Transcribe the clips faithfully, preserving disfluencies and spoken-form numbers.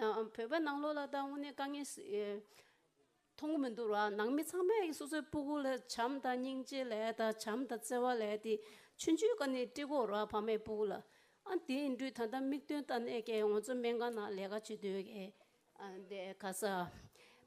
ཨ། བོད་པའི་ནང་ལོགས་ལ་ད་དངོས་གནས་དཀའ་ངལ་ཨེ་མཐོང་གི་མི་འདུག་ར། ནང་མི་ཚང་མས་སོ་སོའི་སྤུ་གུ་ལ་བྱམས་དང་སྙིང་རྗེ་ལབ་ཡ་དང་བྱམས་དང་བརྩེ་བ་ལབ་ཡ་དེ་ཆུང་ཆུང་སྒང་ནས་སྤྲད་དགོས་ར། ཕ་མས་སྤུ་གུ་ལ། ཨ། དེ་ཡིན་དུས་ད་ལྟ་དམིགས་དོན་ལྟ་ནས་ཀྱི་ང་ཚོ་སྨན་ཁང་ནང་ལས་ཀ་བྱེད་དུས་ཀྱི། ཨ། འདི་ག་ས།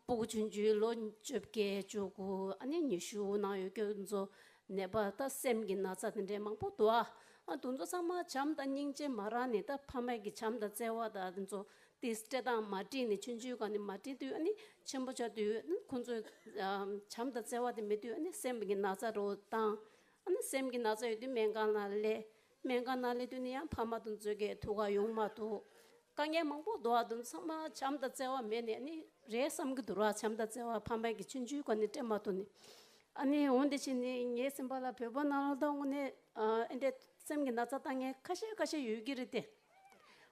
སྤུ་གུ་ཆུང་ཆུང་ལོ་བཅོ་བརྒྱད་བཅུ་དགུ། ཨ་ནི་ཉི་ཤུ་ནང་ཡོད་རྒྱུ་ཚོ་ནད་པ་ད་སེམས་ཀྱི་ན་ཚ་དེ་འདྲའི་མང་པོ་འདུག་ཨ། ཨ། དེ་ཚོ་ཚང་མ་བྱམས་དང་སྙིང་རྗེ་མ་རག་ནས། ད་ཕ་མ་གི་བྱམས་དང་བརྩེ་བ་དང་དེ་ཚོ་དེ་སྤྲད་སྟངས་མ་འགྲིག་ནས། ཆུང་ཆུང་སྒང་ནས་མ་འགྲིག་དུས། ཨ་ནི་ཆེན་པོ་ཆགས་དུས། ཨ་ནི་ཁོང་ཚོས་ཨ་བྱམས་དང་བརྩེ་བ་དེ་མེད་དུས། ཨ་ནི་སེམས་ཀྱི་ན་ཚ་འདྲ་བོ་བཏང་། ཨ་ནི་སེམས་ཀྱི་ན་ཚ་ཡོད་དུས་སྨན་ཁང་ནང་སླེབས། སྨན་ཁང་ནང་སླེབས་དུས་ནི་ཡང་ཕ་མ་དེ་ཚོ་གི་ཐུགས་ཁག་ཡོང་མ་ཐུབ། དཀའ་ངལ་མང་པོ་འདུག་ཨ། དེ་ཚང་མ་བྱམས་དང་བརྩེ་བ་མེད་ནས་ནི་རེད་བསམ་གྱི་འདུག་ར། བྱམས་དང་བརྩེ་བ་ཕ་མ་གིས་ཆུང་ཆུང་སྒང་ནས་སྤྲད་མ་ཐུབ་ནས། ཨ་ནི་འོན་ཏེ་བྱས་ནས་ངའི་སེམས་པ་ལ་བོད་པ་ནང་ལོགས་ད་དངོས་གནས་ཨ་འདི་འདྲའི་སེམས་ཀྱི་ན་ཚ་བཏང་མཁན་ཁ་ཤས་ཁ་ཤས་ཡོད་ཀྱི་རེད་དེ།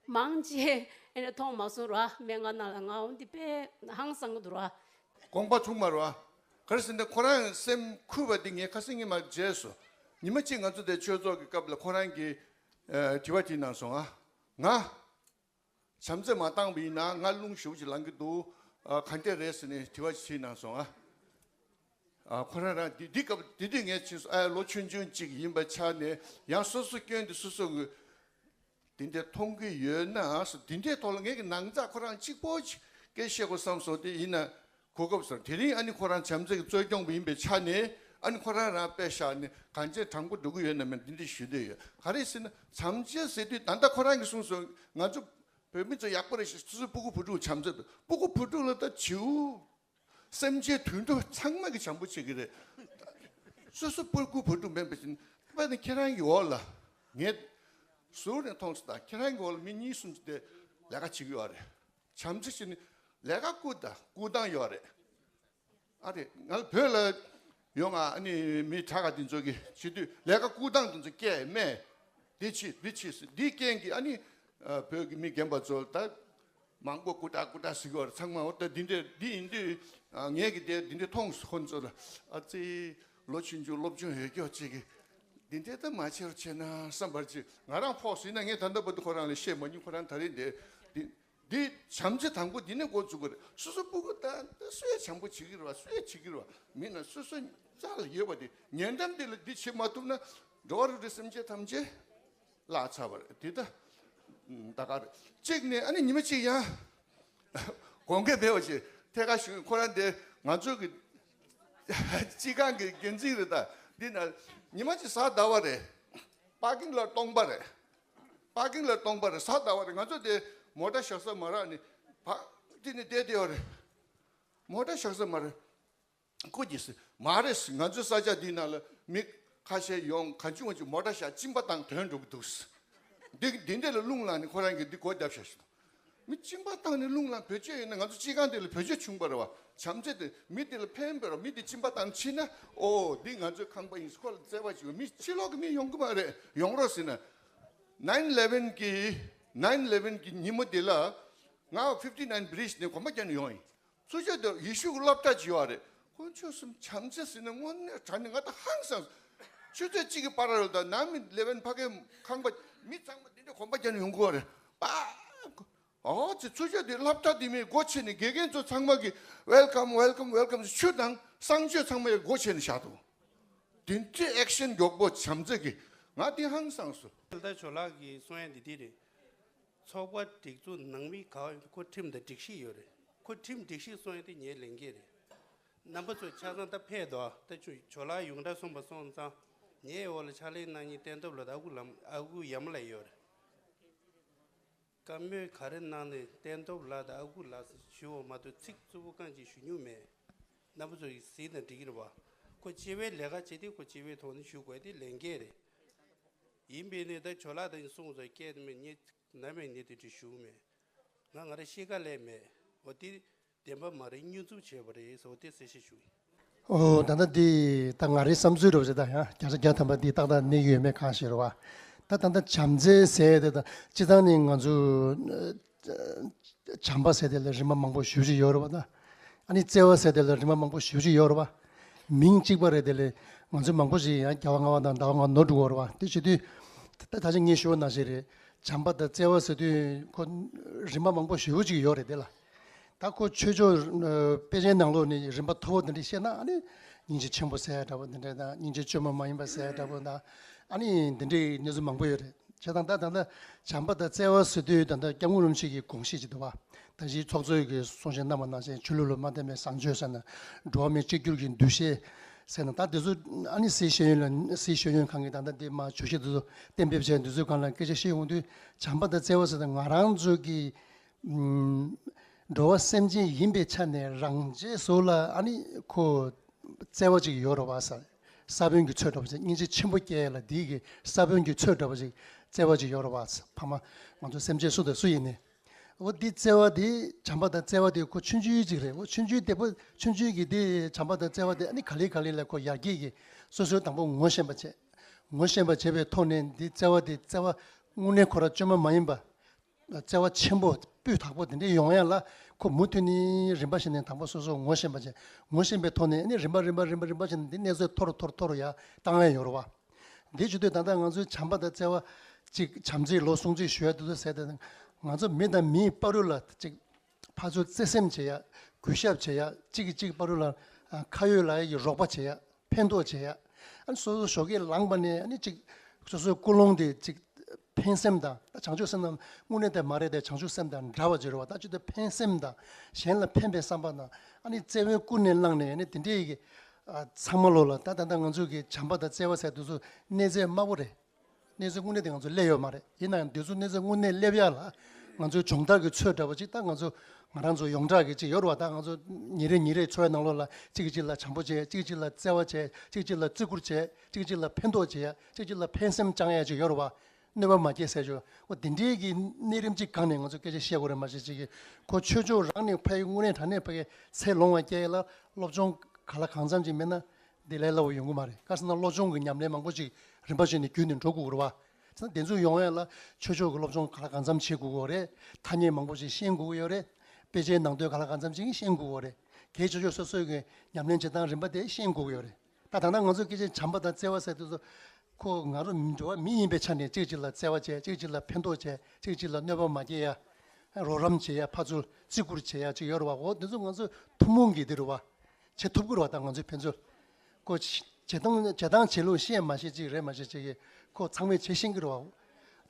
མང་ཆེ་ཨ་ནི་མཐོང་མ་སོང་ར། སྨན་ཁང་ནང་ལ། ང་འོན་ཏེ་དཔེ་ཧང་སང་གི་འདུག་ར། དགོངས་པ་ཚོམ་མ་རེད་བ། ག་རེ་ཟེར་ན་ཁོ་རང་སེམས་འཁུར་བ་འདི་ངས་ཁ་སང་ཉི་མ་བརྗེད་སོང་། ཉི་མ་གཅིག་ང་ཚོ་དེ་ཆོས་ཚོགས་ཀྱི་སྐབས་ལ་ཁོ་རང་གིས་ཨ་དྲི་བ་དྲིས་གནང་སོང་ཨ། ང་བྱམས་བརྩེ་མ་བཏང་བ་ཡིན་ན་ང་རླུང་ཞེ་པོ་ཅིག་ལངས་ཀྱི་འདུག། ཨ། ག་འདྲས་རེད་ཟེར་ནས་དྲི་བ་ཞིག་དྲིས་གནང་སོང་ཨ། ཨ། ཁོ་རང་རང་འདི་འདི་སྐབས་དེ་དུས་ངས་ཕྱིན་སོང་། ཨ། ལོ་ཆུང་ཆུང་གཅིག་ཡིན་པའི་ཆ་ནས། ཡང་སོ་སོ་སྐྱོན་དེ་སོ་སོ་གི་དེ་འདྲས་མཐོང་གི་ཡོད་ན། སོ་དེ་འདྲས་ཐོག་ལ་ངེད་ཀྱི་ནང་ཚགས་ཁོ་རང་གཅིག་པོ་ཅིག་སྐད་བཤད་དགོས་བསམ་སོང་། དེ་ཡིན་ན་གོ་སྐབས་སོང་། དེ་རིང་ཨ་ནི་ཁོ་རང་བྱམས་བརྩེ་གི་རྩོད་སྐྱོང་བ་ཡིན་པའི་ཆ་ནས། ཨ་ནི་ཁོ་རང་རང་དཔེ་བཞག་ནས་གང་ཅི་དྲང་པོ་འགྲོ་གི་ཡོད་ན་མེད་འདི་འདྲས་ཞུ་འདོད་ཡོད། ག་རེ་ཟེར་ན་བྱམས་བརྩེ་ཟེར་དུས་ད་ལྟ་ཁོ་རང་གིས་གསུངས་སོང་། ང་ཚོ་བོད་མི་ཚོ་ཡག་པོ་རེད་ཤག། སོ་སོའི་སྤུ་གུ་བུ་ཕྲུག་བྱམས་བརྩེ་འདུག། སྤུ་གུ་བུ་ཕྲུག་ལ་ད་བྱིའུ། སེམས་ཅན་དུད་འགྲོ་ཚང་མ་གིས་བྱམས་པོ་བྱེད་ཀྱི་རེད། སོ་སོ་སྤུ་གུ་བུ་ཕྲུག་མིན་པ་ཅིན། དཔེར་ན་ཁྱེད་རང་གི་འོག་ལ། ངས་ཟུར་ནས་མཐོང་སོང་། ད་ཁྱེད་རང་གི་འོག་ལ་མི་གཉིས་གསུམ་ཅིག་དེ་ལས་ཀ་བྱེད་ཀྱི་ཡོད་རེད། བྱམས་བརྩེ་བྱས་ནས་ལས་ཀ་བསྐུར་དང་བསྐུར་སྟངས་ཡོད་རེད། ཨ་རེད། ང་ལ་བོད་ལ་ཡོང་ང་། ཨ་ནི་མི་དྲག་ག་དེ་ཚོ་གིས་བྱེད་དུས་ལས་ཀ་བསྐུར་སྟངས་དེ་ཚོ་སྐད་སྨྲས། འདི་བྱེད་འདི་བྱེད་ཟེར། འདིའི་རྐྱེན་གྱིས་ཨ་ནི་ཨ་བོད་ཀྱི་མི་རྒན་པ་ཚོ་ད་མང་པོ་སྐུ་དྲག་སྐུ་དྲག་ཟེར་གྱི་ཡོད་རེད། ཚང་མ། འོ་ད་འདི་འདྲས་འདི་ཡིན་དུས་ཨ་ངས་ཀྱི་དེ་འདི་འདྲས་མཐོང་སོང་། ཁོ་ཚོ་ལ། ཨ་ཙི། ལོ་ཆུང་ཆུང་སློབ་སྦྱོང་ཡོད་ཀྱོག་ཅིག་གིས་འདི་འདྲས་ད་མ་བྱེད་རོགས་བྱས་ན་བསམ་པར་ཅིག་ང་རང་ཕོག་སོང་། ཡིན་ན་ངས་ད་ལྟ་བར་དུ་ཁོ་རང་ལ་བཤད་མ་མྱོང་། ཁོ་རང་ད་རེས་འདི་འདི་འདི་བྱམས་བརྩེ་དང་པོ་འདི་ནས་འགོ་བཙུགས་དགོས་རེད། སོ་སོ་སྤུ་གུ་ད་ད་སུས་བྱམས་པོ་བྱེད་ཀྱི་རེད་བ། སུས་བྱེད་ཀྱི་རེད་བ། མིན་ན་སོ་སོ་རྩ་ལ་ཡོད་པ་དེ། ཉེ་འགྲམ་དེ་ལ་འདི་བྱེད་མ་ཐུབ་ན་འགྲོ་བ་རིགས་དྲུག་སེམས་ཅན་ཐམས་ཅད་བརླག་ཚར་བ་རེད། དེ་ད་ད་ག་རེད། གཅིག་ནས་ཨ་ནི་ཉི་མ་གཅིག་ཡང་དགོངས་འགལ་མེད་པ་ཅིག་ཐད་ཀར་ཞུ། ཁོ་རང་དེ་ང་ཚོ་གི་སྤྱི་ཁང་གི་འགན་འཛིན་རེད། ད་འདི་ན་ཉི་མ་གཅིག་གཟའ་ཟླ་བ་རེད། པར་ཀིང་ལོཊ་སྟོང་པ་རེད། པར་ཀིང་ལོཊ་སྟོང་པ་རེད། གཟའ་ཟླ་བ་རེད། ང་ཚོ་དེ་མོ་ཊ་བཞག་ས་མ་རག་ནས་ཕ་དེ་ནས་བསྡད་བསྡད་པ་རེད། མོ་ཊ་བཞག་ས་མ་རེད། ཁོ་གིས་ཟེར། མ་རེད་ཟེར། ང་ཚོའི་ས་ཆ་འདི་ནང་ལ་མི་ཁ་ཤས་ཡོང་། གང་བྱུང་མང་བྱུང་མོ་ཊ་བཞག་གཅིན་པ་བཏང་དོན་འགྲོ་གི་འདུག་ཟེར། འདི་འདི་འདྲ་ལ་རླུང་ལངས་ནས་ཁོ་རང་གིས་འདི་སྒོ་བརྒྱབ་བཞག་ཞིག་མི་གཅིན་པ་བཏང་ནས་རླུང་ལངས། བེད་སྤྱོད་ཡིན་ན་ང་ཚོ་སྤྱི་ཁང་འདི་ལ་བེད་སྤྱོད་བྱུང་བ་རེད་བ། བྱམས་བརྩེ་དེ་མི་འདི་ལ་ཕན་པ་རེད་བ། མི་འདི་གཅིན་པ་བཏང་ཕྱིན་ན། ཨོ་འདི་ང་ཚོའི་ཁང་པ་ཡིན་ཟེར་ཁོ་ལ་བརྩེ་བ་བྱེད། མི་ཕྱི་ལོགས་ཀྱི་མི་ཡོང་གི་མ་རེད། ཡོང་རོགས་ཟེར་ན། ནའིན་ཨི་ལེ་ཝན་གྱི་ནའིན་ཨི་ལེ་ཝན་གྱི་ཉིན་མོ་འདི་ལ་ང་ཕིབ་ཊི་ནའིན་བྷི་རི་ཇི་ནས་གོམ་པ་རྒྱག་ནས་ཡོང་ཡིན། ཚུར་ཕྱོགས་དེ་ཡེ་ཤུ་གི་སློབ་གྲྭ་ཅིག་ཡོད་རེད། དཀོན་མཆོག་གསུམ། བྱམས་བརྩེ་ཟེར་ན་དངོས་གནས་དྲང་གནས་ང་ད་ཧང་སངས། ཆུ་ཚོད་གཅིག་གི་བར་ལ་ད་ནའིན་ཨི་ལེ་ཝན་ཕ་གིའི་ཁང་པ། མི་ཚང་མ་འདི་འདྲ་གོམ་པ་རྒྱག་ནས་ཡོང་གི་ཡོད་རེད་པ། ཨོ་ཙི། ཚུར་ཕྱོགས་དེ་སློབ་གྲྭ་དེ་མིའི་སྒོ་ཕྱེ་ནས་དགེ་རྒན་ཚོ་ཚང་མ་གིས་ཝེལ་ཀམ་ཝེལ་ཀམ་ཝེལ་ཀམ་ཟེར། ཆུ་དང་གསང་སྤྱོད་ཚང་མ་ཡི་སྒོ་ཕྱེ་ནས་བཞག་འདུག། དེ་འདྲའི་ཨེག་ཤན་མགྱོགས་པོ་བྱམས་བརྩེ་གི། ང་དེ་ཧང་སངས་སོང་། ད་ཇོ་ལགས་ཀྱིས་གསུང་ཡ་འདི་འདི་རེད། ཚོགས་པ་སྒྲིག་འཛུགས་ནང་མི་ག་བ་ཡིན་ཁོ་ཁྲིམས་དང་སྒྲིག་གཞི་ཡོད་རེད། ཁོ་ཁྲིམས་སྒྲིག་གཞི་སྲུང་ཡ་དེ་ངའི་ལས་འགན་རེད། རྣམ་པ་ཚོ་ཆ་ཚང་ད་ཕེབས་དོ། ད་ཅུ་ཇོ་ལགས་ཡོངས་གྲགས་སོང་པ་སོང་ཙང་། ངའི་འོག་ལ་ཕྱག་ལས་གནང་མཁན་སྟོན་ཐོབ་ལགས་དང་ཨ་ཁུ་ལགས། ཨ་ཁུ་ཡ་མ་ལགས་ཡོད་རེད། བཀའ་མོལ་ག་རེ་གནང་ནས་སྟོན་ཐོབ་ལགས་དང་ཨ་ཁུ་ལགས་ཞུ་བ་མ་གཏོགས་ཚིག་རྩུབ་པོ་རྐང་གཅིག་ཞུ་མྱོང་མེད། རྣམ་པ་ཚོ་ཡིས་གཟིགས་དང་འགྲིག་གི་རེད་བ། ཁོ་སྤྱི་པའི་ལས་ཀ་བྱེད་དུས་ཁོ་སྤྱི་པའི་ཐོག་ནས་ཞུ་དགོས་དེ་ལས་འགན་རེད། ཡིན་པས་ནས་ད་ཇོ་ལགས་དང་གསུངས་ཚོ་སྐད་དེ་མེད་ཉེ་ན་མེད་ཉེ་དེ་འདྲ་ཞུ་མེད། ང་ང་རང་ཤེས་ཀ་ལས་མེད། འོ་དེ་བདེན་པ་མ་རེད། བསྙོན་འཛུགས་བྱས་པ་རེད་ཟེར་བ་དེ་གསལ་བཤད་ཞུ་ཡིན། ཨོ་ད་ལྟ་འདི་ད་ང་རའི་བསམ་ཚུལ་རེད་བ། ད་ཡང་བརྒྱ་ཆ་བརྒྱ་ཐམ་པ་འདི་ཏག་ཏག་གནས་ཀྱི་ཡོད་མེད་གང་ཤེས་རེད་བ། ད་ད་ལྟ་བྱམས་བརྩེ་ཟེར་དེ་ད་སྤྱི་བཏང་ནི་ང་ཚོ་ཨ་བྱམས་པ་ཟེར་དེ་ལ་རིམ་པ་མང་པོ་ཞེ་པོ་ཅིག་ཡོད་རེད་བ། ད་ཨ་ནི་བརྩེ་བ་ཟེར་དེ་ལ་རིམ་པ་མང་པོ་ཞེ་པོ་ཅིག་ཡོད་རེད་བ། མིང་གཅིག་པ་རེད། དེ་ལས་ང་ཚོ་མང་པོ་ཞིག་ཡང་རྒྱལ་བ་ལྔ་པ་དང་ཟླ་བ་ལྔ་ནོར་འགྲོ་གི་ཡོད་རེད་བ། དེ་བྱེད་དུས་ད་ད་ཆ་ངས་ཞུ་བ་ནང་བཞིན་རེད། བྱམས་པ་དང་བརྩེ་བ་ཟེར་དུས་ཁོ་རིམ་པ་མང་པོ་ཞེ་པོ་ཅིག་ཡོད་རེད་དེ་ལ། ད་ཁོ་ཆོས་ཕྱོགས་ཨ་དཔེ་ཆའི་ནང་ལོགས་ནས་རིམ་པ་མཐོ་བོ་དེ་འདྲ་བཤད་ན་ཨ་ནི་སྙིང་རྗེ་ཆེན་པོ་ཟེར་ཡ་འདྲ་པོ་དེ་འདྲ་དང་སྙིང་རྗེ་བཅོས་མ་མ་ཡིན་པ་ཟེར་ཡ་འདྲ་པོ་དང་ཨ་ནི་འདི་འདྲའི་གནས་ཚུལ་མང་པོ་ཡོད་རེད། བྱས་ཙང་ད་ད་ལྟ་བྱམས་པ་དང་བརྩེ་བ་ཟེར་དུས་ད་ལྟ་སྐྱབས་མགོན་རིན་པོ་ཆེ་གི་དགོངས་གཞི་ཅིག་འདུག་བ། ད་གཞི་ཚོགས་གཙོས་ཀྱི་གསུང་བཤད་གནང་བ་ནང་བཞིན་ཆོས་ལུགས་ལ་མ་བརྟེན་པའི་བཟང་སྤྱོད་ཟེར་ན། འགྲོ་བ་མིའི་གཅིག་གྱུར་གྱི་འདུ་ཤེས་ཟེར་ན། ད་དེ་ཚོ་ཨ་ནི་སྲིད་ཤེས་ཡོན་ལ་སྲིད་ཤེས་ཡོན་ཁང་གིས་ད་ལྟ་འདི་མ་བརྗོད་གཞི་དེ་ཚོ་གཏན་འབེབས་བྱས། འདི་ཚོའི་སྒང་ལ་སྐད་ཆ་བཤད་ཡོང་དུས་བྱམས་པ་དང་བརྩེ་བ་ཟེར་ན་ང་རང་ཚོ་གི་ཨུམ། འགྲོ་བ་སེམས་ཅན་ཡིན་པའི་ཆ་ནས་རང་གཅེས་སུ་ལ་ཨ་ནི་ཁོ་བརྩེ་བ་ཅིག་ཡོད་རེད་བ་ཟེར། ས་བོན་གྱི་ཚོད་འདྲ་པོ་ཅིག་སྙིང་རྗེ་ཆེན་པོ་སྐྱེ་ཡ་ལ་འདི་གི་ས་བོན་གྱི་ཚོད་འདྲ་པོ་ཅིག་བརྩེ་བ་ཅིག་ཡོད་རེད་བ་ཟེར། ཕ་མ་ང་ཚོ་སེམས་ཅན་སུ་དང་སུ་ཡིན་ནའི། འོ་འདི་བརྩེ་བ་དེ་བྱམས་པ་དང་བརྩེ་བ་དེ་ཁོ་ཆུང་ཆུང་ཅིག་རེད། འོ་ཆུང་ཆུང་དེ་པོ་ཆུང་ཆུང་གི་དེ་བྱམས་པ་དང་བརྩེ་བ་དེ་ཨ་ནི་ག་ལེ་ག་ལེ་ལ་ཁོ་ཡར་རྒྱས་ཀྱི་སོ་སོའི་དང་པོ་ངོ་ཤེས་པ་བྱས། ངོ་ཤེས་པ་བྱས་པའི་ཐོག་ནས་འདི་བརྩེ་བ་དེ་བརྩེ་བ་དངོས་གནས་ཁོ་རང་བཅོས་མ་མ་ཡིན་པ། བརྩེ་བ་ཆེན་པོ་སྤུས་དག་པོ་དེ་འདྲ་ཡོང་ཡ་ལ་ཁོ་མུ་མཐུད་ནས་རིམ་པ་བཞིན་ནས་དང་པོ་སོ་སོ་ངོ་ཤེས་པ་བྱས། ངོ་ཤེས་པའི་ཐོག་ནས་ཨ་ནི་རིམ་པ་རིམ་པ་རིམ་པ་རིམ་པ་བཞིན་འདི་གནས་ཚུལ་མཐོ་རུ་མཐོ་རུ་ཡར་བཏང་ཡ་ཡོད་རེད་བ། འདི་བྱེད་དུས་ད་ལྟ་ང་ཚོའི་བྱམས་པ་དང་བརྩེ་བ་ཅིག་བྱམས་བརྩེའི་ལོ་སྲུང་བརྩི་ཞུ་ཡ་དེ་ཚོ་ཟེར་ཏེ། ང་ཚོ་མི་དང་མིའི་བར་དུ་ལ་ཅིག་ཕར་ཚུར་བརྩེ་སེམས་བྱེད་ཡ། གུས་ཞབས་བྱེད་ཡ། གཅིག་གིས་གཅིག་བར་དུ་ལ་ཨ་ཁ་ཡོད་ལག་ཡོད་ཀྱི་རོགས་པ་བྱེད་ཡ། ཕན་ཐོགས་བྱེད་ཡ། ཨ་ནི་སོ་སོ་ཞོགས་ཀས་ལངས་པ་ནས་ཨ་ནི་ཅིག་སོ་སོའི་ཀུན་སློང་དེ་ཅིག་ཕན་སེམས་དང་། ད་བྱང་ཆུབ་སེམས་དང་དངོས་གནས་དེ་མ་རེད་དེ། བྱང་ཆུབ་སེམས་དང་འདྲ་བ་བརྗོད་རེད་བ། ད་ཅི་ད་ཕན་སེམས་དང་གཞན་ལ་ཕན་པའི་བསམ་པ་དང་ཨ་ནི་བརྩེ་བའི་ཀུན་ནས་བསླངས་ནས་ཨ་ནི་དེ་འདྲའི་གི་ཨ་ཚང་མ་ལོ་ལ་ད་ད་ལྟ་ང་ཚོའི་གི་བྱམས་པ་དང་བརྩེ་བ་ཟེར་དུས་ཚོད་གནས་ཚད་དམའ་པོ་རེད། གནས་ཚུལ་དངོས་གནས་དེ་ང་ཚོ་སླེབས་ཡོད་མ་རེད། ཡིན་ནའང་དེ་ཚོ་གནས་ཚུལ་དངོས་གནས་སླེབས་ཡ་ལ་ང་ཚོའི་སྦྱོང་བརྡར་གྱི་ཚོད་འདྲ་པོ་ཅིག་ད་ང་ཚོ་ང་རང་ཚོ་ཡོངས་གྲགས་ཀྱི་ཅིག་ཡོད་རེད་བ། ད་ང་ཚོ་ཉིན་རེ་ཉིན་རེའི་འཚོ་བའི་ནང་ལོགས་ལ་གཅིག་གིས་གཅིག་ལ་བྱམས་པོ་བྱེད། གཅིག་གཅིག་ལ་བརྩེ་བ་བྱེད། གཅིག་གཅིག་ལ་བརྩི་བཀུར་བྱེད། གཅིག་གཅིག་ལ་ཕན་ཐོགས་བྱེད། གཅིག་གཅིག་ལ་ཕན་སེམས་བཅང་ཡ་ཅིག་ཡོད་རེད་བ། གནོད་པ་མ་སྐྱེལ་ཟེར་ཆོག་འོ་དེ་འདྲའི་གི་གནས་རིམ་ཅིག་སྒང་ནས་ང་ཚོ་སྐད་ཆ་བཤད་དགོས་རེད། མ་གཞི་ཅིག་གི་ཁོ་ཆོས་ཕྱོགས་རང་ནས་ཕ་གི་དངོས་གནས་དྲང་གནས་ཕ་གི་ཚད་ལོངས་པ་སྐྱེལ་ཡ་ལ་སློབ་སྦྱོང་ག་ལ་གང་འཚམ་ཅིག་མེད་ན། འདི་ལས་སླ་བོ་ཡོང་གི་མ་རེད། ག་ཟེར་ན་སློབ་སྦྱོང་གི་ཉམས་ལེན་མང་པོ་ཅིག་རིམ་པ་བཞིན་ནས་བརྒྱུད་ནས་འགྲོ་དགོས་ཀྱི་རེད་བ། ཟེར་ན་དེ་ཚོ་ཡོང་ཡ་ལ་ཆོས་ཕྱོགས་ཀྱི་སློབ་སྦྱོང་ག་ལ་གང་འཚམ་བྱེད་དགོས་ཀྱི་ཡོད་རེད། ཐ་སྙད་མང་པོ་ཅིག་ཤེས་དགོས་ཀྱི་ཡོད་རེད། དཔེ་ཆའི་ནང་དོན་ག་ལ་གང་འཚམ་ཅིག་ཤེས་དགོས་ཀྱི་ཡོད་རེད། གལ་ཆེ་ཤོས་སོ་སོའི་གི་ཉམས་ལེན་བྱེད་སྟངས་རིམ་པ་དེ་ཤེས་དགོས་ཀྱི་ཡོད་རེད། ད་ད་ལྟ་ང་ཚོ་སྐད་ཆ་བྱམས་པ་དང་བརྩེ་བ་ཟེར་དུས་ཚོ་ཁོ་ང་རང་འགྲོ་བ་མི་ཡིན་པའི་ཆ་ནས་གཅིག་གཅིག་ལ་བརྩེ་བ་བྱེད། གཅིག་གཅིག་ལ་ཕན་ཐོགས་བྱེད། གཅིག་གཅིག་ལ་གནོད་པ་མ་སྐྱེལ་ཡ། རོགས་རམ་བྱེད་ཡ། ཕར་ཚུར་བརྩི་བཀུར་བྱེད་ཡ་ཅིག་ཡོད་རེད་བ། འོ་དེ་ཚོ་ང་ཚོ་ཐུན་མོང་གི་དེ་རེད་བ། བྱེད་ཐུབ་ཀྱི་རེད་བ། ད་ང་ཚོའི་ཕན་ཚུན་ཁོ་བྱེད་སྟངས་བྱེད་སྟངས་བྱེད་ལུགས་ཤེས་མ་ཤེས་ཅིག་རེད། མ་ཤེས་ཅིག་གི་ཁོ་ཚང་མས་བྱེད་ཤེས་ཀྱི་རེད་བ།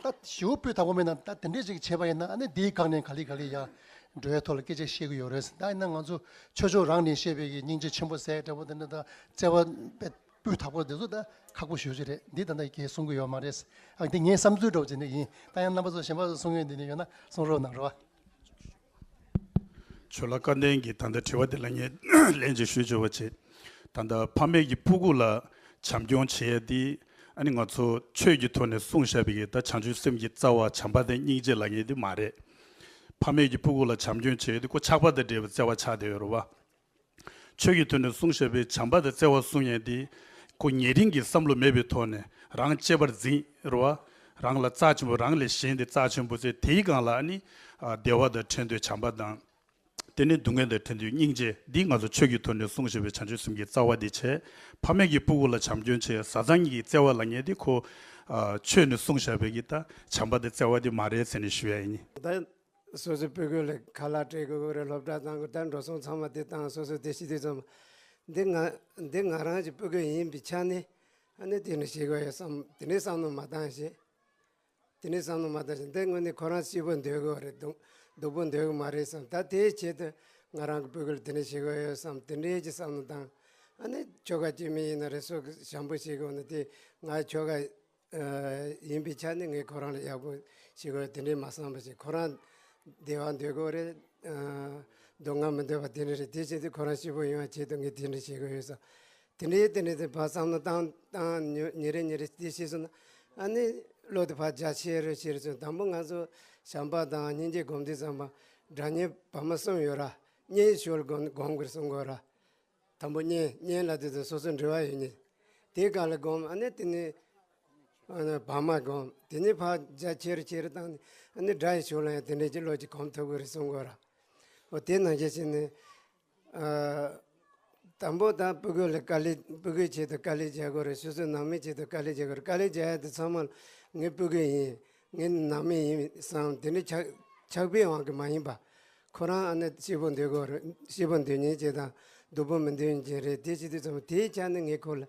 ད་ཞེ་པོ་སྤུས་དག་པོ་མེད་ན་ད་དེ་འདྲས་ཅིག་བྱས་པ་ཡིན་ན་ཨ་ནི་དེའི་སྒང་ནས་ག་ལེ་ག་ལེ་ཡར་འགྲོ་ཡའི་ཐོག་ལ་སྐད་ཆ་བཤད་ཀྱི་ཡོད་རེད། ད་ཡིན་ན་ང་ཚོ་ཆོས་ཕྱོགས་རང་ནས་བཤད་པའི་གི་སྙིང་རྗེ་ཆེན་པོ་ཟེར་འདྲ་པོ་དེ་འདྲ་དང་བརྩེ་བ་དཔེ་སྤུས་དག་པོ་དེ་ཚོ་ད་ཁག་པོ་ཞེ་པོ་ཅིག་རེད། འདི་ད་ལྟ་གས་གསུང་གི་ཡོད་མ་རེད། ཨ་འདི་ངའི་བསམ་ཚུལ་འདྲ་པོ་ཅིག་འདི་ཡིན། ད་ཡང་རྣམ་པ་ཚོ་གཞན་པ་ཚོ་གསུང་ཡོད་འདི་འདྲ་ཡོད་ན་གསུང་རོགས་གནང་རོགས། ཆོས་ལ་བཀའ་བསྟན་གྱི་ད་ལྟ་དྲི་བ་དེ་ལ་ངས་ལན་ཅིག་ཞུ་ཆོག་པ་བྱེད། ད་ལྟ་ཕ་མེས་ཀྱི་སྤུ་གུ་ལ་བྱམས་སྐྱོང་བྱེད་ཡ་དེ་ཨ་ནི་ང་ཚོ་ཆོས་ཀྱི་ཐོག་ནས་གསུངས་བཞག་པའི་གི་ད་བྱང་ཆུབ་སེམས་ཀྱི་རྩ་བ་བྱམས་པ་དང་སྙིང་རྗེ་ལབ་མཁན་དེ་མ་རེད། ཕ་མེས་ཀྱི་སྤུ་གུ་ལ་བྱམས་སྐྱོང་བྱེད་ཡ་དེ་ཁོ་ཆགས་པ་དང་འབྲེལ་བའི་བརྩེ་བ་ཆགས་བསྡད་ཡོད་རེད་བ། ཆོས་ཀྱི་ཐོག་ནས་གསུངས་བཞག་པའི་བྱམས་པ་དང་བརྩེ་བ་གསུང་མཁན་དེ་ཁོ་ཉེ་རིང་གི་བསམ་བློ་མེད་པའི་ཐོག་ནས་རང་གཅེས་པར་འཛིན་རེད་བ། རང་ལ་རྩ་ཆེན་པོ་རང་ལས་གཞན་དེ་རྩ་ཆེན་པོ་བྱས། དེའི་སྒང་ལ་ཨ་ནི་ཨ་བདེ་བ་དང་འཕྲད་དུས་བྱམས་པ་དང་། དེ་ནས་སྡུག་བསྔལ་དང་འཕྲད་དུས་སྙིང་རྗེ། འདི་ང་ཚོ་ཆོས་ཀྱི་ཐོག་ནས་གསུངས་བཞག་པའི་བྱང་ཆུབ་སེམས་ཀྱི་རྩ་བ་འདི་བྱས། ཕ་མེས་ཀྱི་སྤུ་གུ་ལ་བྱམས་སྐྱོང་བྱེད་ཡ་བཟའ་ཚང་གཉིས་ཀྱི་བརྩེ་བ་ལབ་མཁན་དེ་ཁོ་ཨ་ཆོས་ནས་གསུངས་བཞག་པའི་གི་ད་བྱམས་པ་དང་བརྩེ་བ་འདི་མ་རེད་ཟེར་ནས་ཞུ་ཡ་ཡིན། ད་སོ་སོའི་སྤུ་གུ་ལ་ཁ་ལག་སྤྲད་དགོས་ཀྱི་རེད། སློབ་གྲྭ་བཏང་དགོས། ད་འགྲོ་སོང་ཚང་མ་དེ་བཏང་། སོ་སོ་དེ་ཤི་དུས་ཙམ་འདི་ང་འདི་ང་རང་གི་སྤུ་གུ་ཡིན་པའི་ཆ་ནས་ཨ་ནི་དེ་ནས་ཤེས་དགོས་ཡོད་བསམ། དེ་ནས་བསམ་བློ་མ་བཏང་ཞེས། དེ་ནས་བསམ་བློ་མ་བཏང་ཞིང་། དེ་དངོས་གནས་ཁོ་རང་སྐྱིད་པོ་འདོད་ཀྱི་རེད། སྡུག་སྡུག་པོ་འདོད་ཀྱི་མ་རེད་བསམ། ད་དེའི་ཆེད་དུ་ང་རང་གི་སྤུ་གུ་ལ་དེ་འདྲ་བྱེད་དགོས་ཡོད་བསམ། དེ་འདྲའི་ཅིག་བསམ་བློ་བཏང་། ཨ་ནི་ཁྱོ་ག་སྐྱེ་དམན་ཡིན་ན་རེ་ཟུག་གི་བྱམས་པོ་བྱེད་དགོས་ན། དེ་ང་ཁྱོ་ག་ཡིན་པའི་ཆ་ནས་ངས་ཁོ་རང་ལ་ཡག་པོ་བྱེད་དགོས་དེ་འདྲའི་མ་བསམ་པ་ཞིག་ཁོ་རང་བདེ་བ་འདོད་ཀྱི་རེད། སྡུག་བསྔལ་མི་འདོད་པ་དེ་འདྲ་རེད། དེ་བྱེད་དུས་ཁོ་རང་སྐྱིད་པོ་ཡོང་བའི་ཆེད་དུ་ངས་དེ་འདྲ་བྱེད་དགོས་ཡོད་བསམ། དེ་འདྲའི་དེ་འདྲའི་དེ་ཕར་བསམ་བློ་བཏང་བཏང་ཉོ་ཉིན་རེ་ཉིན་རེ་དེ་བྱས་སོང་ན། ཨ་ནི་བློ་དེ་ཕར་རྒྱ་ཆེ་རུ་ཆེ་རུ་སོང་། དང་པོ་ང་ཚོ་བྱམས་པ་དང་སྙིང་རྗེ་སྒོམ་དུས་ཙམ་པ་དགྲ་གཉེན་བར་མ་གསུམ་ཡོད་ར། གཉེན་ཞོལ་སྒོམ་སྒོམ་དགོས་གསུང་དགོས་ར། དང་པོ་གཉེན་གཉེན་ལབ་དུས་ཙམ་སོ་སོ་འབྲེལ་བ་ཡོད་ཉིན། དེའི་སྒང་ལ་སྒོམ། ཨ་ནི་དེ་ནས་ཨ་ནི་བར་མ་སྒོམ། དེ་ནས་ཕར་རྒྱ་ཆེ་རུ་ཆེ་རུ་བཏང་ནས་ཨ་ནི་དགྲ་ཡི་ཞོལ་ལ་ཡང་དེ་འདྲའི་ཅིག་བློ་ཅིག་སྒོམ་ཐུབ་དགོས་རེད་གསུང་དགོས་ར། འོ་དེ་ནང་བཞིན་བྱས་ནས། ཨ། དང་པོ་ད་སྤུ་གུ་ལ་དཀའ་ལས། སྤུ་གུའི་ཆེད་དུ་དཀའ་ལས་རྒྱག་དགོས་རེད། སོ་སོའི་ནང་མིའི་ཆེད་དུ་དཀའ་ལས་རྒྱག་དགོས་རེད། དཀའ་ལས་རྒྱག་ཡ་དེ་ཚང་མ་ངའི་སྤུ་གུ་ཡིན། ངའི་ནང་མི་ཡིན་བསམ། དེ་ནི་ཆགས་ཆགས་པའི་དབང་གིས་མ་ཡིན་པ། ཁོ་རང་ཨ་ནི་སྐྱིད་པོ་འདོད་དགོས་རེད། སྐྱིད་པོ་འདོད་མཁན་ཅིག་དང་སྡུག་པོ་མི་འདོད་མཁན་ཅིག་རེད། དེ་བྱེད་དུས་ཙམ་དེའི་ཆ་ནས་ངས་ཁོ་ལ་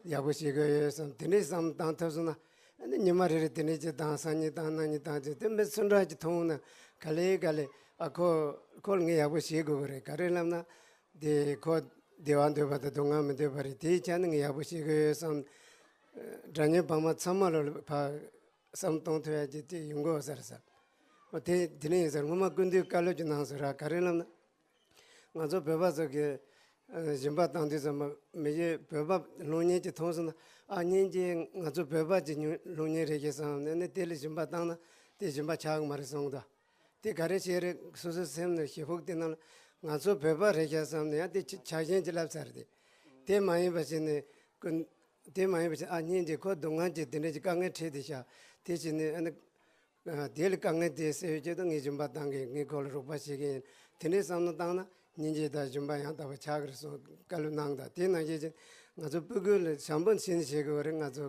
ཡག་པོ་བྱེད་དགོས་ཡོད་བསམ། དེ་འདྲའི་བསམ་བཏང་ཐུབ་སོང་ན། ཨ་ནི་ཉི་མ་རེ་རེ་དེ་འདྲའི་ཅིག་བཏང་། སང་ཉིན་བཏང་། གནངས་ཉིན་བཏང་ཅིག་དེ་མི་སུ་འདྲ་ཅིག་མཐོང་ན་ག་ལེ་ག་ལེ། ཨ་ཁོ་ཁོ་ལ་ངས་ཡག་པོ་བྱེད་དགོས་ཀྱི་རེད། ག་རེ་ལབ་ན། དེ་ཁོ་བདེ་བ་འདོད་པ་དང་སྡུག་བསྔལ་མི་འདོད་པ་རེད། དེའི་ཆ་ནས་ངས་ཡག་པོ་བྱེད་དགོས་ཡོད་བསམ། སྒྲ་སྙན་བར་མ་ཚང་མ་ལ་ཕར་བསམ་གཏོང་ཐུབ་ཡ་ཅིག་དེ་ཡོང་གི་ཡོད་ས་རེད་ཟེར། འོ་དེ་དེ་ནས་ཡིན་ཟེར། སྔོན་མ་སྐུ་མདུན་བཀའ་སློབ་ཅིག་གནང་སོང་ར། ག་རེ་ལབ་ན། ང་ཚོ་བོད་པ་ཚོ་གིས་ཨ་སྦྱིན་པ་བཏང་དུས་ཙམ་པ། མི་གཞན་བོད་པ་སློང་མཁན་ཅིག་མཐོང་སོང་ན། ཨ་སྙིང་རྗེ། ང་ཚོ་བོད་པ་ཅིག་ཉོ་སློང་མཁན་རེད་ཤག་བསམ་ནས་ནི་དེ་ལ་སྦྱིན་པ་བཏང་ན་དེ་སྦྱིན་པ་ཆགས་ཀྱི་མ་རེད་གསུངས་འདུག་དེ་ག་རེ་བྱས་རེད། སོ་སོའི་སེམས་ནང་ཞེ་ཕུགས་དེ་ནང་ལ་ང་ཚོ་བོད་པ་རེད་ཤག་བསམ་ནས་ཡང་དེ་ཆ་ཆགས་ཞེན་ཅིག་ལབ་ཚར་ཏེ། དེ་མ་ཡིན་པ་བྱས་ནས་ཀུན། དེ་མ་ཡིན་པ་བྱས། ཨ་སྙིང་རྗེ། ཁོ་སྡུག་བསྔལ་གྱི་དེ་འདྲ་ཅིག་དཀའ་ངལ་འཕྲད་བསྡད་ཤག་དེ་བྱས་ནས་ཨ་ནི། ཨ་དེ་ལ་དཀའ་ངལ་དེ་སེལ་བའི་ཆེད་དུ་ངས་སྦྱིན་པ་བཏང་གི། ངས་ཁོ་ལ་རོགས་པ་བྱེད་ཀྱི་ཡིན། དེ་འདྲའི་བསམ་བློ་བཏང་ན་སྙིང་རྗེ་དང་སྦྱིན་པ་ཡང་དག་པ་ཆགས་ཀྱི་རེད་གསུངས། བཀའ་སློབ་གནང་དང་། དེ་ནང་བཞིན་བྱས་ང་ཚོ་སྤུ་གུ་ལ་བྱམས་པོ་བྱས་ནས་བྱེད་དགོས་པ་རེད། ང་ཚོ་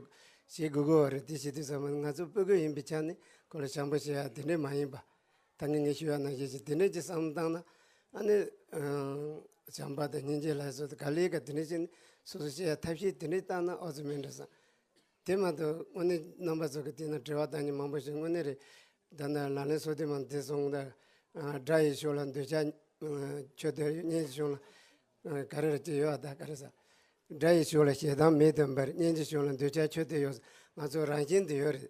བྱེད་དགོས་དགོས་པ་རེད། དེ་བྱེད་དུས་ཙམ་པ་ང་ཚོ་སྤུ་གུ་ཡིན་པའི་ཆ་ནས་ཁོ་ལ་བྱམས་པོ་བྱེད་ཡ་དེ་འདྲས་མ་ཡིན་པ། ད་ངས་ངས་ཞུ་ཡ་ནང་བཞིན་བྱས་དེ་འདྲས་ཀྱི་བསམ་བློ་བཏང་ན། ཨ་ནི་ཨ་བྱམས་པ་དང་སྙིང་རྗེ་ལ་སོགས་ག་ལེ་ག་དེ་འདྲས་བྱས་ནས་སོ་སོ་བྱེད་ཡ་ཐབས་ཤེས་དེ་འདྲས་བཏང་ན་ཨོ་ཙི་མེད་འགྲོ་བསམ། དེ་མ་གཏོགས་དངོས་གནས་རྣམ་པ་ཚོ་གི་དེ་ན་དྲི་བ་བཏང་མཁན་མང་པོ་ཞིག་དངོས་གནས་རེད། ད་ལྟ་ལག་ལེན་སོ་བདུན་མ་འདི་སོང་ད། ཨ་དགྲ་ཡི་ཕྱོགས་ལ་འདོད་ཆགས་ཆོས་དོན་ཡོད། གཉེན་གྱི་ཕྱོགས་ལ་ཨ་ག་རེ་རེད་ཅེས་ཡོད་ད་ག་རེ་ཟེར། དགྲ་ཡི་ཕྱོགས་ལ་ཞེ་སྡང་མེད་དམ་པར། གཉེན་གྱི་ཕྱོགས་ལ་འདོད་ཆགས་ཆོས་དོན་ཡོད། ང་ཚོ་རང་བཞིན་དུ་ཡོད་རེད།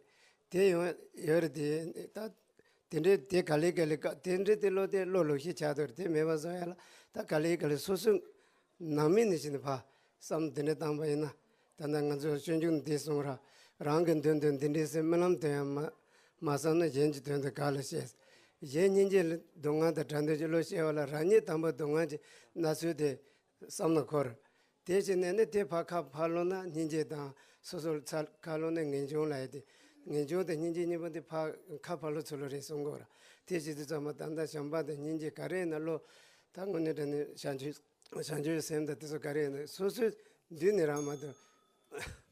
དེ་ཡོད་ཡོད་རེད་དེ། ད་དེ་འདྲའི་དེ་ག་ལེ་ག་ལེ་ཀ་དེ་འདྲའི་དེ་བློ་དེ་བློ་ལོག་ཤེས་ཆགས་འདུག་རེད། དེ་མེད་པ་བཟོ་ཡ་ལ་ད་ག་ལེ་ག་ལེ་སོ་སོའི་ནང་མི་ནས་བྱས་ནས་ཕར་བསམ་དེ་འདྲ་བཏང་པ་ཡིན་ན། ད་ལྟ་ང་ཚོ་སྤྱོད་འཇུག་འདི་གསུངས་ར། རང་གི་མདུན་དུ་འདི་འདྲའི་སེམས་རྨི་ལམ་དུ་ཡང་མ་མ་བསམ་ན། གཞན་གྱི་དོན་དུ་ག་ལ་བཤད། གཞན་སྙིང་རྗེ་ལ་སྡུག་བསྔལ་དང་དགྲ་འདོད་ཀྱི་བློ་སྐྱེ་བ་ལ་རང་ཉིད་དང་པོ་སྡུག་བསྔལ་གྱི་མནར་ཚུལ་དེ་བསམ་ན་འཁོར། དེ་བྱས་ནས་ནི་དེ་ཕར་ཁ་ཕར་ལོག་ན་སྙིང་རྗེ་དང་སོ་སོར་ཚ་ཁ་ལོག་ན་ངེས་འབྱུང་ལ་ཡོད་དེ། ངེས་འབྱུང་དང་སྙིང་རྗེ་གཉིས་པོ་འདི་ཕར་ཁ་ཕར་ལོག་ཚུར་ལོག་རེད་གསུང་གི་ཡོད་ར། དེ་བྱེད་དུས་ཙམ་པ་ད་ལྟ་བྱམས་པ་དང་སྙིང་རྗེ་ག་རེ་ཡིན་ན་བློ། ད་དངོས་གནས་དྲང་གནས་བྱང་ཆུབ་བྱང་ཆུབ་སེམས་དང་དེ་ཚོ་ག་རེ་ཡིན་ན་སོ་སོའི་མདུན་ནས་རང་མ་གཏོགས།